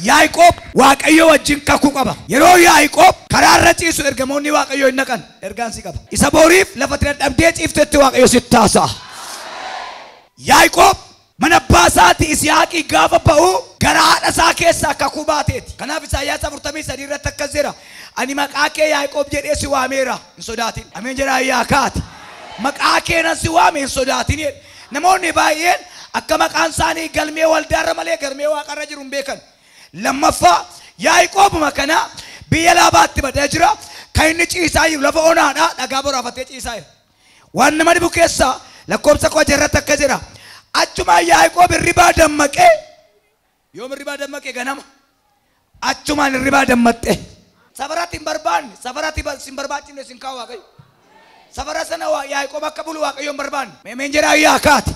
Yaaqoob Waaqayyo wajjin kakuu qaba. Yeroo Yaaqoob karaarra ciisu ergamoonni Waaqayyo hin naqan ergaan si qaba. Isa boriif lafa dhabdee ciiftetti Waaqayyo sitti haasa'a. Yaaqoob mana abbaa isaati Isihaaqii gaafa ba'u gara haadha isaa keessaa kakuu baateeti. Kanaaf Isaayyaas 43 irratti akkas jedha. Ani maqaa kee Yaaqoob jedhee si waameera hin sodaatin. Ameen jedhaa yaa kaati. Maqaa kee nan si waame hin sodaatin jedhe. Namoonni baay'een akka maqaan isaanii galmee waldaarra malee galmee waaqarra jiru hin beekan. Lammaffaa Yaaqoobuma kana biyya laabaatti badee jira. Kan inni ciisaa jiru lafa onaadha. Dhagaa boraafatee ciisaa jira. Waan nama dhibu keessaa lakkoofsa koo irratti akkas jedha. Achumaan Yaaqoob hirribaa dammaqee yoom hirribaa dammaqee ganama achumaan hirribaa dammaxxe. Safaratti hin barbaanne safaratti hin barbaachifne sin kaa'u Waaqayyo. Safara sana Yaaqoob akka bulu Waaqayyo hin barbaanne. Meemeen jedhaa yaa kaati.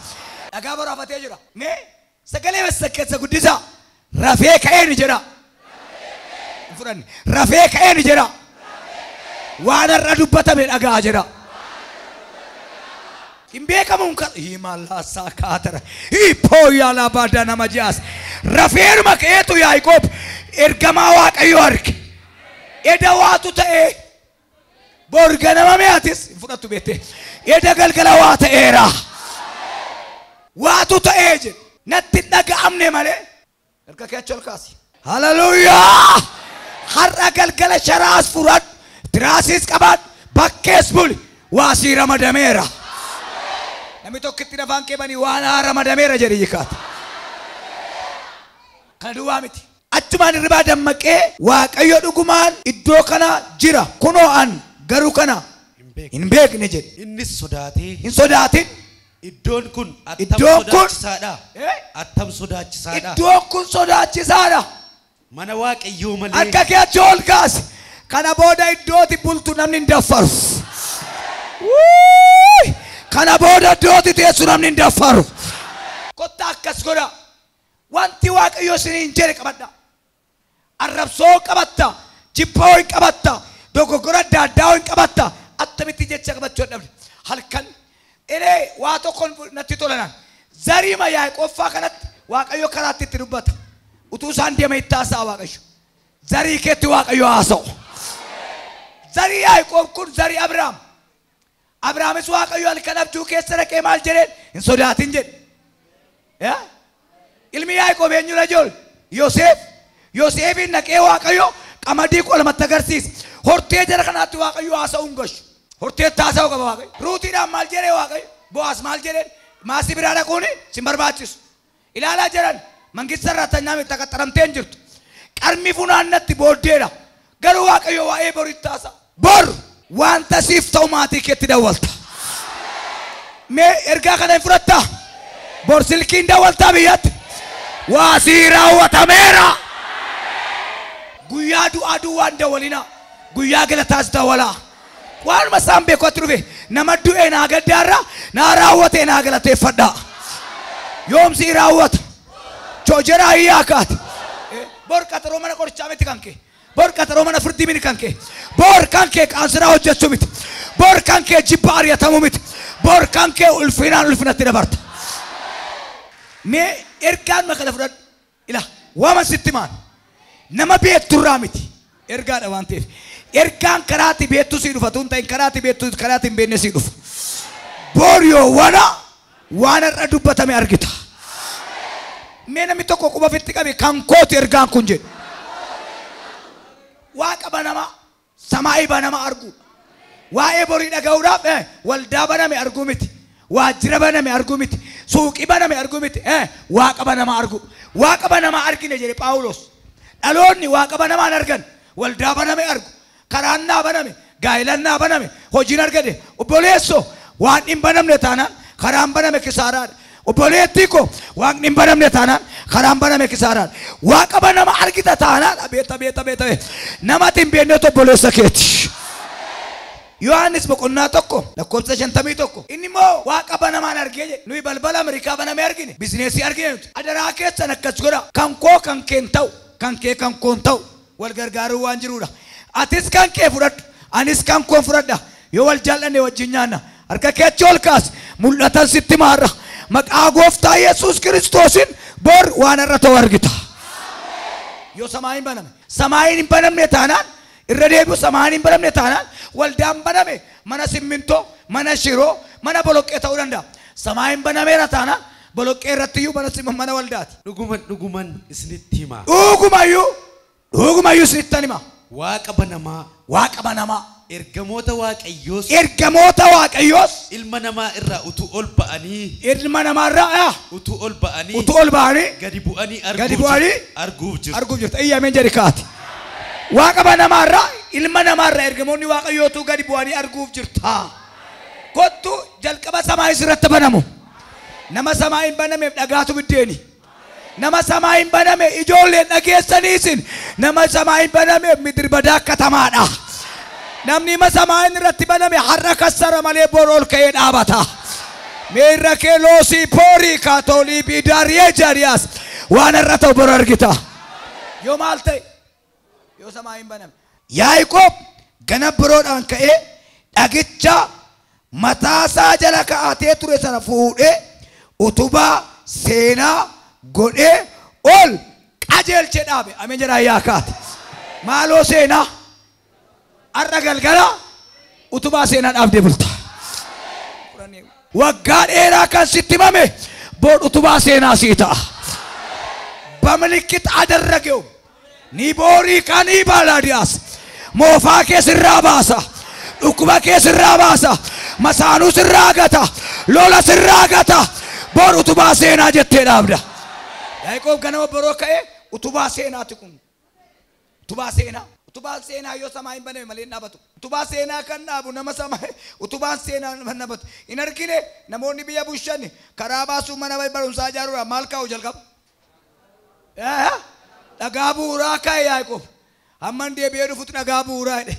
Dhagaa boraafatee jira. Mee sagalee bessa keessa guddisaa. Rafee ka'ee ni jedha. Fudhanne. Rafee ka'ee ni jedha. Waan har'a dubbatame dhagaa jedha. Hin beekamuun kan himalaasaa kaatara. Hiippoo yaalaa baada nama jaas. Rafeeruma ka'eetu Yaaqoob ergamaa Waaqayyoo arge. Eda waatu ta'ee bor ganama mi'aatis hin fudhattu beektee. Eda galgala waa ta'eera. Waatu ta'ee jedhe. Natti hin dhaga'amne malee. Harka kee achi ol kaasi. Haleluuyaa! Har'a galgala sharaas fudhadhu, tiraasiis qabaadhu, bakkees buli, waa sii ramadameera. Namni tokkitti afaan kee banii waan haa ramadameera jedhi jikaata. Kana duwwaa miti. Achumaan hirribaa dammaqee Waaqayyo dhugumaan iddoo kana jira. Kunoo an garuu kana hin beekne jedhe. Innis sodaatee Hin sodaatin. Iddoon kun attam Iddoon kun sodaachisaadha. Attam sodaachisaadha. Iddoon kun sodaachisaadha. Mana Waaqayyoo malee Harka kee achi ol kaasi. Kana booda iddooti bultu namni hin daffaru. Wuuy! Kana booda iddooti teessu namni hin daffaru. Kottaa akkas godha. Wanti Waaqayyo isiniin jedhe qabadha. Arrabsoo qabatta. Jibboo hin qabatta. Dogoggora adda addaa hin qabatta. Attamitti jecha qabachuu dhabde. Halkan Elee waa tokko natti tolanaan. Zariima Yaaqooffaa kanatti Waaqayyo karaatti itti dubbata. Utuu isaan deema itti haasa'a Waaqayyo. Zarii keetti Waaqayyo haasa'u. Zarii Yaaqoob kun zarii Abrahaam. Abrahaamis Waaqayyo halkan abjuu keessa dhaqee maal jedheen hin sodaatin jedhe. Ilmi Yaaqoob eenyudha ijoollee? Yoseef. Yoseefin dhaqee Waaqayyo qamadii qolamatti agarsiise. Hortee jara kanaatti Waaqayyo haasa'uu hin gashu. Horteetti haasa'uu qaba Waaqayyo. Ruutiidhaan maal jedhee Waaqayyo? Bo'aas maal jedheen? Maasii biraa dhaquun sin barbaachisu. Ilaalaa jedhan mangista irraa tanyaan itti qaxaramtee hin jirtu. Qarmi funaannatti booddeedha. Garuu Waaqayyo waa'ee boritti haasa'a. Bor wanta siif ta'u maatii keetti dawwalta. Mee ergaa kana hin fudhattaa? Bor silkiin dawwaltaa biyyatti? Waa sii raawwatameera. Guyyaa du'aa duwwaan dawwalinaa. Guyyaa galataas dawwalaa. Waanuma isaan beekutti dhufe nama du'e naa gaddaarra naa raawwate naa galateeffadhaa. Yoom sii raawwata? Joojeraa hiyyaa kaati. Bor qaxaroo mana qorichaa miti kan kee. Bor qaxaroo mana firdii miti kan kee. Bor kan kee qaansiraa hojjechuu miti. Bor kan kee jibba ari'atamuu miti. Bor kan kee ulfinaan ulfinatti dabarta. Mee ergaan makala fudhadhu. Ila waama sitti maan. Nama beekturraa miti. Ergaadha waan ta'eef. Ergaan karaatti beektu sii dhufa tun ta'in karaatti beektu karaatti hin beekne sii dhufa. Bor yoo wana waan har'a dubbatame argita. Mee namni tokko quba ofitti qabe kan kooti ergaan kun jedhu. Waaqa banamaa, samaayii banamaa arguu. Waa'ee borii dhaga'uudhaaf waldaa baname arguu miti. Waajjira baname arguu miti. Suuqii baname arguu miti. Waaqa banamaa arguu. Waaqa banamaa argine jedhe Phaawulos. Dhaloonni waaqa banamaan argan. Waldaa baname argu. Karaan naa baname, gaa'ilaan naa baname, hojiin argate. Obboleessoo waan hin banamne taanaan karaan baname kisaaraadha. Obboleettii koo waan hin banamne taanaan karaan baname kisaaraadha. Waaqa banama argita taanaan beeta beeta beeta namatti hin beeknetu obboleessa keeti. Yohaannis boqonnaa 1 lakkoofsa 51. Inni immoo waaqa banamaan argee jedhe. Nuyi balbala Ameerikaa baname argine, bizineesii argine nuti. Adaraa keessan akkas godha. Kan koo kan keen ta'u, kan kee kan koon ta'u wal gargaaruu waan jiruudha. Atis kan kee fudhadhu, anis kan koon fudhadha. Yoo wal jaallanne wajjin nyaanna. Harka kee achi ol kaasi. Mul'atan sitti maarra. Maqaa gooftaa Yesuus Kiristoosin bor waan irra ta'u argita. Yoo samaayin baname. Samaayin hin banamne taanaan irra deebi'u samaayin hin banamne taanaan waldaan baname mana simmintoo, mana shiroo, mana boloqqee ta'uu danda'a. Samaayin banameera taanaan boloqqee irratti iyyuu mana waldaati. Dhuguman dhuguman isinitti hima. Dhugumayyuu isinittan hima. Waaqa banamaa. Waaqa banamaa. Ergamoota Waaqayyoos. Ergamoota Waaqayyoos. Ilma namaa irraa utuu ol ba'anii. Ilma namaa irraa utuu ol ba'anii. Utuu ol ba'anii. Gadi bu'anii gadi bu'anii arguuf jirtu. Arguuf jirtu. Iyyaameen jedhi kaati. Waaqa banamaa irraa ilma namaa irraa ergamoonni Waaqayyootu gadi bu'anii arguuf jirta. Kottu jalqaba samaayin sirratti banamu. Nama samaayin banameef dhagaatu biddeeni. Nama samaayin baname ijoolleen dhageessanii isin. Nama samaayin banameef midir badaa katamaadha. Namni samaayin irratti baname har'a kassara malee bor ol ka'ee dhaabata. Meerra kee loosii poorii kaatoolii bidaariyee jaariyaas waan irra ta'u bor argita. Yoo maal ta'e? Yoo samaayin baname. Yaaqoob gana biroodhaan ka'ee dhagicha mataasaa jala kaa'atee ture sana fuudhee utubaa seenaa godhee ol qajeelchee dhaabe. Ameen jedhaa yaa kaate. Maaloo seenaa? Har'a galgala utubaa seenaa dhaabdee bulta. Waggaa dheeraa kan sitti himame bor utubaa seenaa sii ta'a. በምልክት አደረገው። ኒቦሪ ካኒ ባላዲያስ ሞፋ kee sirraa baasa. Dhukkuba kee sirraa baasa. Masaanuu sirraa gata. Lola sirraa gata. Bor utubaa seenaa jettee dhaabda. Yaaqoob ganama boroo ka'ee utubaa seenaati kun. Utubaa seenaa. Utubaan seenaa yoo samaayin baname malee hin dhaabatu. Utubaa seenaa kan dhaabu nama samaayin utubaan seenaa hin dhaabatu. Hin argine namoonni biyya bushan karaa baasuu mana barumsaa ijaaruudhaan maal kaa'u jalqaba? Dhagaa bu'uuraa kaa'e Yaaqoob. Hamman deebi'ee dhufutti dhagaa bu'uuraa jedhe.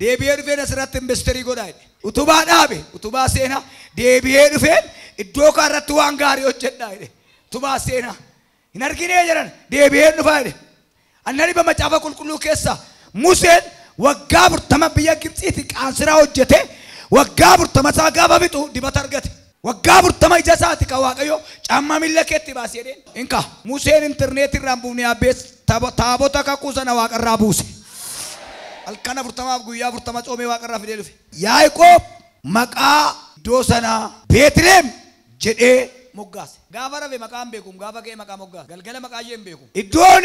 Deebi'ee dhufeen asirratti investirii godhaa jedhe. Utubaa dhaabe utubaa seenaa deebi'ee dhufeen iddoo kanarratti waan gaarii hojjedhaa jedhe. Utubaa seenaa hin argine jedhan deebi'ee dhufaa jedhe. Annani bamacaafa qulqulluu keessa Museen waggaa 40 biyya Gibxiitti qaansiraa hojjete waggaa 40 isaa gaafa fixu dibata argate. Waggaa 40 ija isaati kan Waaqayyo caammaa miilla keetti baasee jedheen. Inka Museen intarneetii irraan buufnee abbees taabota kakuu sana waaqarraa buuse. Halkan 40 guyyaa 40 tsoomee waaqarraa fidee dhufe. Yaaqoob maqaa iddoo sanaa Beetlehem jedhee moggaase. Gaafa rafe maqaa hin beekum, gaafa ka'e maqaa moggaase. Galgala maqaa ishee hin beekum. Iddoon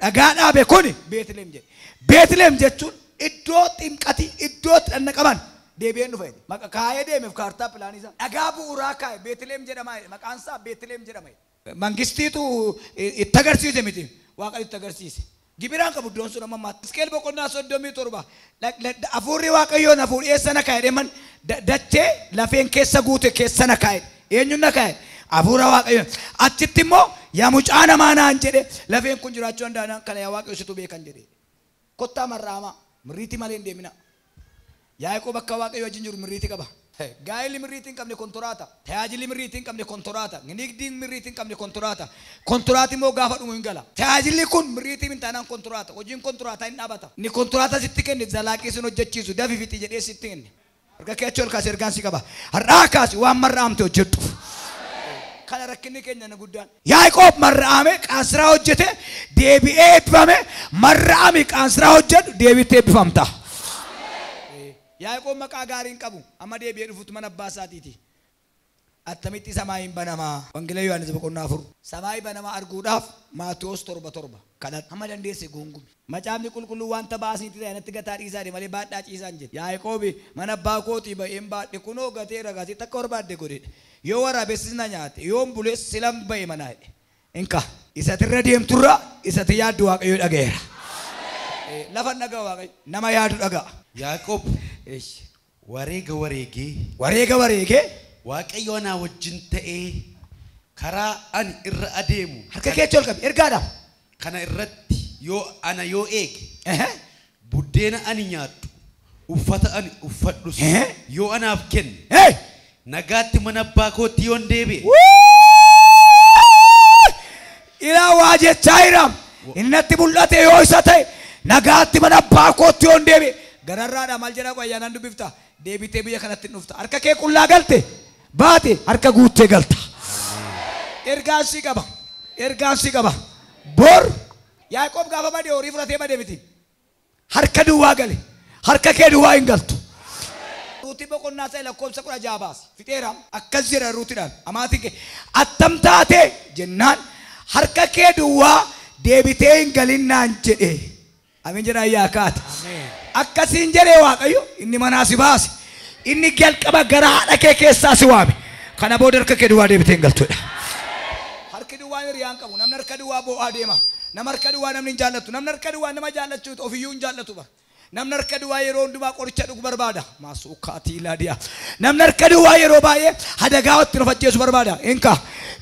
dhagaa dhaabe kun Beetlehem jedhe. Beetlehem jechuun iddoo ximqatii, iddoo itti dhanna qaban deebi'een dhufe. Maqaa kaayee deemeef kaartaa pilaanii isaa. Dhagaa bu'uuraa kaa'e Beetlehem jedhama. Maqaan isaa Beetlehem jedhama. Mangistiitu itti agarsiise miti. Waaqa itti agarsiise. Gibiraan qabu iddoon sun amma ammaatti. Hisqeel boqonnaa 37 hafuurri Waaqayyoon hafuur eessa na kaa'e deeman dachee lafeen keessa guute keessa na kaa'e. Eenyuun na kaa'e? Hafuura Waaqayyoon. Achitti immoo yaa mucaa namaa naan jedhe lafeen kun jiraachuu danda'an kana yaa Waaqayyo situ beekan jedhe. Kottaa marraamaa mirriitii malee hin deemina. Yaaqoob akka Waaqayyo wajjin jiru mirriitii qaba. Gaa'elli mirriitii hin qabne kontoraata. Tajaajilli mirriitii hin qabne kontoraata. Nigdiin mirriitii hin qabne kontoraata. Kontoraati immoo gaafa dhumu hin gala. Tajaajilli kun mirriitii hin taanaan kontoraata. Hojiin kontoraataa hin dhaabata. Inni kontoraata sitti kenne zalaaqii sin hojjechiisu dafi fixi jedhee sitti kenne. Harka kee achi ol kaasi ergaan si qaba. Har'aa kaasi waan marraamte hojjedhu. Kana rakkinni keenya na guddaan. Yaaqoob marraame qaansiraa hojjete deebi'ee eebbifame marraami qaansiraa hojjedhu deebitee eebbifamta. Yaaqoob maqaa gaarii hin qabu amma deebi'ee dhufutti mana abbaa isaatiiti. Attamitti samaayin banamaa? Wangeela Yohaannis boqonnaa 4. Samaayii banamaa arguudhaaf Maatewos 7:7 kadhadhu. Hamma dandeesse guungumi. Macaafni qulqulluu wanta baasniitti ta'e natti gataa dhiisaa malee baadhaa ciisaan jedhe. Yaaqoob mana abbaa kootii ba'een baadhe kunoo gateera gatii takka barbaadde godhedha. Yoo waraabessis na nyaate yoon bules silan ba'e manaa jedhe. Inka isatirra deemturra isatti yaaddu Waaqayyo dhaga'eera. Lafa dhaga'a Waaqayyo nama yaadu dhaga'a. Yaaqoob wareega wareegee wareega wareegee Waaqayyo anaa wajjin ta'ee karaa ani irra adeemu harka kee achi ol qabi ergaadha. Kana irratti yoo ana yoo eege buddeena ani nyaadhu uffata ani uffadhus yoo anaaf kenne nagaatti mana abbaa kootti yoon deebi'e. Ilaa waa jechaa jira. Inni natti mul'ate yoo isa ta'e nagaatti mana abbaa kootti yoon deebi'e. Gararraadha maal jedhaa ayyaanaan dubbifta. Deebitee biyya kanatti dhufta. Harka kee qullaa galte baate harka guuttee galta. Ergaan si qaba. Ergaan si qaba. Bor Yaaqoob gaafa badee horii fudhatee badee miti. Harka duwwaa gale. Harka kee duwwaa hin galtu. Ruutii boqonnaa isaa lakkoofsa 16 baase. Fixeera akkas jedha Ruutiidhaan. Amaatiin kee attam taate jennaan harka kee duwwaa deebitee hin galinnaan jedhe. Amiin jedhaa yaa kaata. Akkasiin jedhee Waaqayyo inni manaa si baase. Inni jalqaba gara haadha kee keessaa si waame. Kana booda harka kee duwwaa deebitee hin galtudha. Harki duwwaan hiriyaan qabu. Namni harka duwwaa boo'aa deema. Nama harka duwwaa namni hin jaallatu. Namni harka duwwaa nama jaallachuu ofiyyuu hin jaallatu bara. Namni harka duwwaa yeroo hundumaa qoricha dhugu barbaada. Maasuukkaatii ilaadiyaa. Namni harka duwwaa yeroo baay'ee hadagaa itti of ajjeesu barbaada. Inka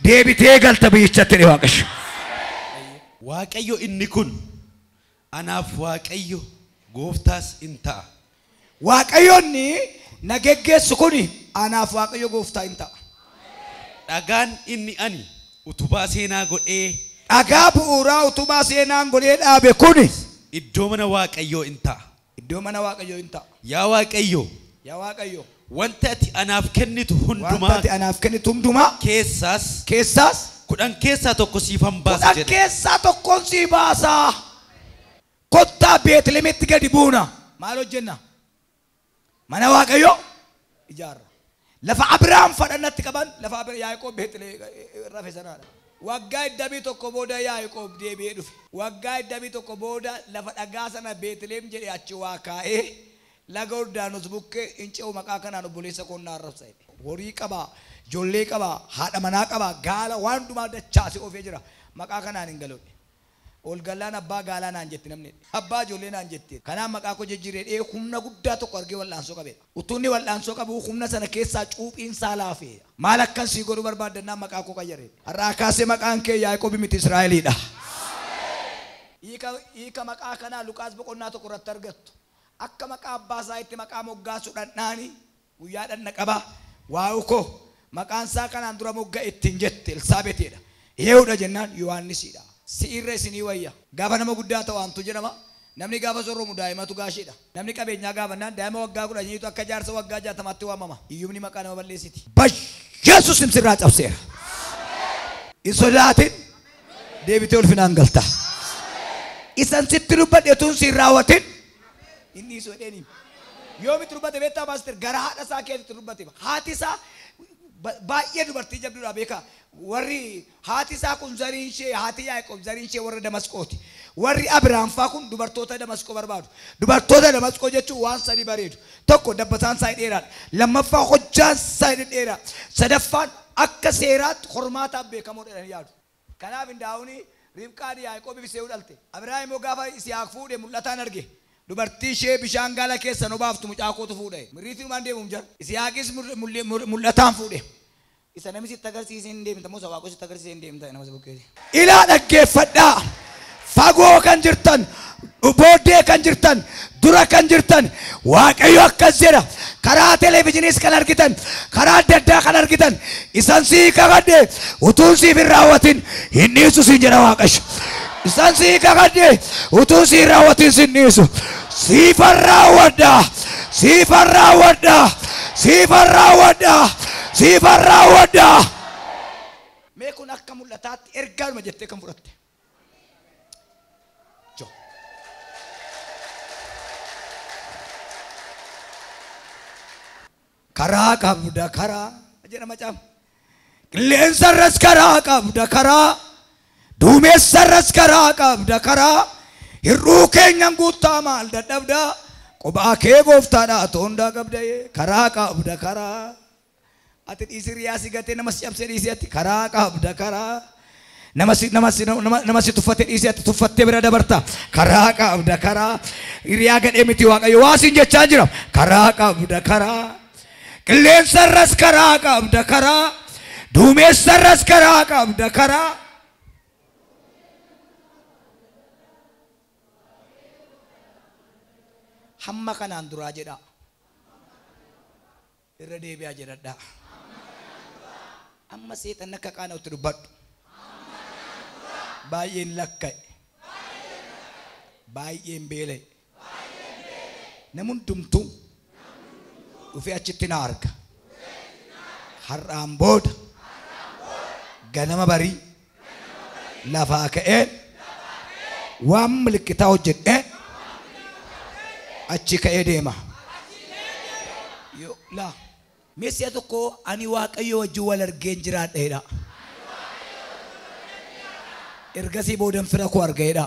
deebitee galta biyyichatti ni Waaqayyo. Waaqayyo inni kun anaaf Waaqayyo gooftaas in ta'a. Waaqayyoonni na geggeessu kun anaaf Waaqayyo gooftaa in ta'a. Dhagaan inni ani utubaa seenaa godhee dhagaa bu'uuraa utubaa seenaan godhee dhaabe kun iddoo mana Waaqayyoo in ta'a. Iddoo mana Waaqayyoo in ta'a. Yaa Waaqayyo. Yaa Waaqayyo. Wanta ati anaaf kennitu hundumaa. Wanta ati anaaf kennitu hundumaa. Keessaas. Keessaas. 10 keessaa tokko siifan baasa jedhe. 10 keessaa tokkoon sii baasa. Kottaa Beetlihemitti gadi buuna. Maal hojjenna? Mana Waaqayyoo ijaarra. Lafa Abiraam fadhannatti qaban lafa Yaaqoob Beetlihem rafe sanaadha. Waggaa 21 booda Yaaqoob deebi'ee dhufe. Waggaa 21 booda lafa dhagaa sana Beetlihem jedhe achi waa kaa'ee laga Yordaanos bukkee hin ce'u maqaa kanaan obboleessa koo na arrabsa jedhe. Horii qabaa, ijoollee qabaa, haadha manaa qabaa, gaala waan hundumaa dachaasee oofee jira. Maqaa kanaan hin galu. Ol gallaan abbaa gaalaa naan jetti namni. Abbaa ijoollee naan jetti. Kanaaf maqaa koo jijjiiree humna guddaa tokko argee wal'aansoo qabeedha. Utuu inni wal'aansoo qabu humna sana keessaa cuuphiin isaa laafee. Maal akkan sii godhuu barbaaddannaan maqaa koo qayyare. Har'aa kaasee maqaan kee Yaaqoob miti Israa'eliidha. Hiika maqaa kanaa Luqaas boqonnaa 1 irratti argattu. Akka maqaa abbaa isaa itti maqaa moggaasuu dhandhaanii guyyaa dhanna qabaa. Waa'u koo maqaan isaa kanaan dura moggaa ittiin jette Elsaabeetiidha. Yehuudha jennaan Yohaannisiidha. Si'irra isinii wayya. Gaafa nama guddaa ta'u waantu jedhama. Namni gaafa soorromu daa'imatu gaasheedha. Namni qabeenyaa gaafannaan daa'ima waggaa 10 akka jaarsa waggaa 60tti waamama. Iyyumni maqaa nama balleessiti. Yesuus sirraa cabseera. Hin sodaatin deebitee ulfinaan galta. Isan sitti dubbadhe tun siin raawwatin inni isoo dheeni. Yoomitti dubbate beektaa paaster gara haadha isaa keessatti dubbate. Haati isaa baay'ee dubartii jabduudha beekaa. Warri haati isaa kun zariin ishee haati Yaaqoob zariin ishee warra Damasqooti. Warri Abiraam faa kun dubartoota Damasqoo barbaadu. Dubartoota Damasqoo jechuun waan sadii bareedu. Tokko dabbasaan isaa dheeraadha. Lammaffaa hojjaan isaa dheeraa. Sadaffaan akka seeraatti hormaataaf beekamoo jedhanii yaadu. Kanaaf Indaa'uuni Ribqaan Yaaqoobiif Se'uu dhalte. Abiraam immoo gaafa Yisihaaq fuudhe mul'ataan arge. Dubartii ishee bishaan gaala keessa nu baaftu mucaa kootu fuudhe. Mirriitiin deemuun jira. Yisihaaqis mul'ataan fuudhe. Isa namni sitti agarsiisee hin deemta moo Waaqoo sitti agarsiisee hin deemta nama si bukkeeti. Ilaa dhaggeeffadhaa. Fagoo kan jirtan, booddee kan jirtan, dura kan jirtan, Waaqayyo akkas jedha. Karaa televezyiiniis kan argitan, karaa adda addaa kan argitan, isan sii kakadhe utuun siif hin raawwatin hin dhiisu siin jedha Waaqayyo. Isan sii kakadhe utuun siin raawwatin sin dhiisu. Siifan raawwadha, siifan raawwadha, siifan raawwadha. Siifan raawwadha. Mee kun akka mul'ataatti ergaadhuma jettee kan fudhatte. Karaa qabda karaa jedha macaafa. Qilleensarras karaa qabda karaa. Duumessarras karaa qabda karaa. Hir'uu keenyan guuttaa maal dadhabda. Qophaa kee gooftaadhaa toondaa qabda karaa qabda karaa. Ati dhiisii riyaasii gatee nama si cabsee dhiisii ati karaa qabda karaa. Nama si tuffattee dhiisii ati tuffattee bira dabarta karaa qabda karaa. Hiriyaa gadhee miti Waaqayyo waa siin jechaa jira karaa qabda karaa. Qilleensarras karaa qabda karaa. Duumessarras karaa qabda karaa. Hamma kanaan duraa jedhaa. Irra deebi'aa jedhadhaa. Amma seexanni akka qaana'utti dubbadhu. Baay'een lakka'e. Baay'een beela'e. Namni hundumtuu dhufee achitti na arga. Har'aan booda ganama barii lafaa ka'een Waan milikitaa hojjedhe achi ka'ee deema. Laa mee si'a tokko ani Waaqayyo wajjin wal argeen jiraadheedha. Ergasii boodan fira koo argeedha.